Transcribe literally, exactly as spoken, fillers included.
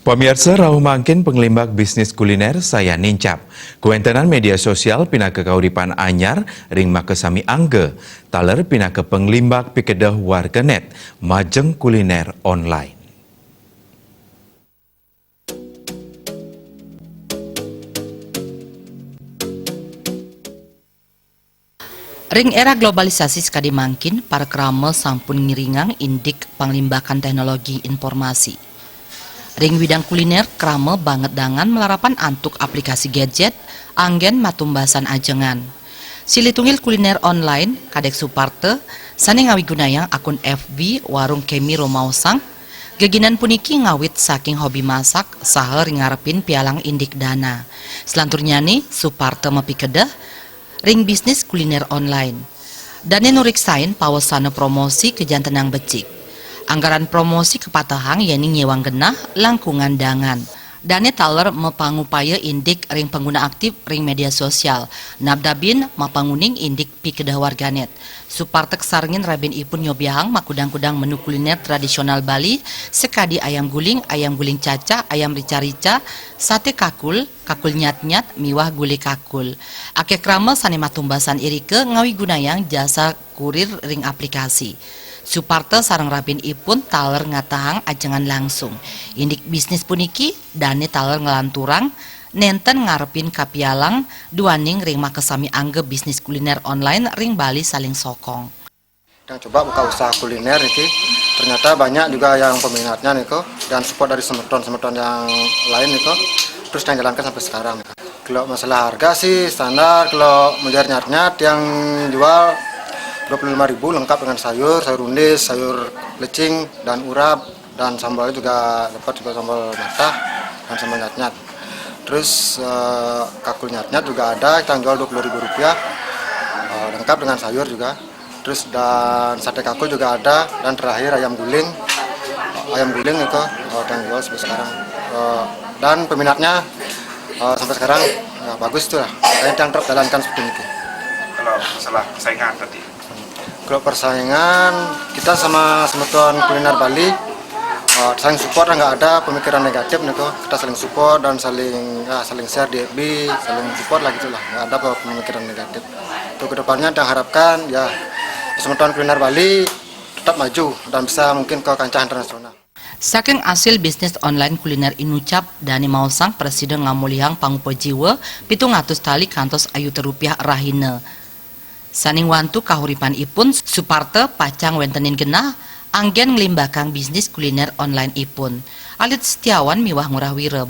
Pamiarsa, rauh mangkin panglimbak bisnis kuliner sayan nincap. Kawéntenan média sosial pinaka kauripan anyar ring makasami angga, taler pinaka panglimbak pikedeh warganét majeng kuliner online. Ring era globalisasi sakadi mangkin, para krama sampun ngiringang indik panglimbakan teknologi informasi. Ring widang kuliner, krama banget dangan malarapan antuk aplikasi gadget, anggén matumbasan ajengan. Silih tunggil kuliner online, Kadék Suparta, sané ngawigunayang akun F B Warung Kemi Rumaosang, geginan puniki ngawit saking hobi masak saha ring ngarepin pialang indik dana. Selanturnyané, Suparta mapikedeh ring bisnis kuliner online. Dané nureksain pawesana promosi kajantenang becik. Anggaran promosi kapatehang yéning nyéwang genah langkungan dangan. Dané taler mapangupaya indik ring pangguna aktif ring média sosial, nabdabin mapanguning indik pikedeh warganét. Suparta kasarengin rabin ipun nyobiahang makudang-kudang menu kuliner tradisional Bali, sakadi ayam guling, ayam guling cacah, ayam rica-rica, saté kakul, kakul nyat-nyat, miwah gulé kakul. Akéh krama sané matumbasan irika ngawigunayang jasa kurir ring aplikasi. Suparta sareng rabin ipun taler ngatehang ajengan langsung. Indik bisnis puniki, dané taler nglanturang nénten ngarepin kapialang duaning ring makasami angga bisnis kuliner online ring Bali saling sokong. Yang coba buka usaha kuliner niki, ternyata banyak juga yang peminatnya niko, dan support dari semeton-semeton yang lain niko, terus yang jalankan sampai sekarang. Kalau masalah harga sih standar, kalau melihat nyat-nyat yang jual dua puluh lima ribu lengkap dengan sayur, sayur undis, sayur lecing, dan urap, dan sambalnya juga dapat juga sambal matah dan sambal nyat-nyat. Terus eh, kakul nyat-nyat juga ada, kita jual dua puluh ribu rupiah, eh, lengkap dengan sayur juga. Terus dan sate kakul juga ada, dan terakhir ayam guling, ayam guling itu eh, yang jual sampai sekarang. Eh, dan peminatnya eh, sampai sekarang ya, bagus tuh lah. Makanya yang terus jalankan seperti ini. Kalau masalah persaingan tadi, Kalau persaingan, kita sama semeton kuliner Bali eh, saling support, nggak ada pemikiran negatif nih kok. Kita saling support dan saling ya, saling share di F B, saling support lah gitulah. Nggak ada pemikiran negatif. Untuk kedepannya kita harapkan ya semeton kuliner Bali tetap maju dan bisa mungkin ke kancah internasional. Saking asil bisnis online kuliner inucap, dané maosang prasida ngamolihang pangupa jiwa pitung atus tali kantos ayuta rupiah rahina. Sané ngwantu kahuripan ipun, Suparta pacang wéntenin genah anggén nglimbakang bisnis kuliner online ipun. Alit Setiawan miwah Ngurah Wira.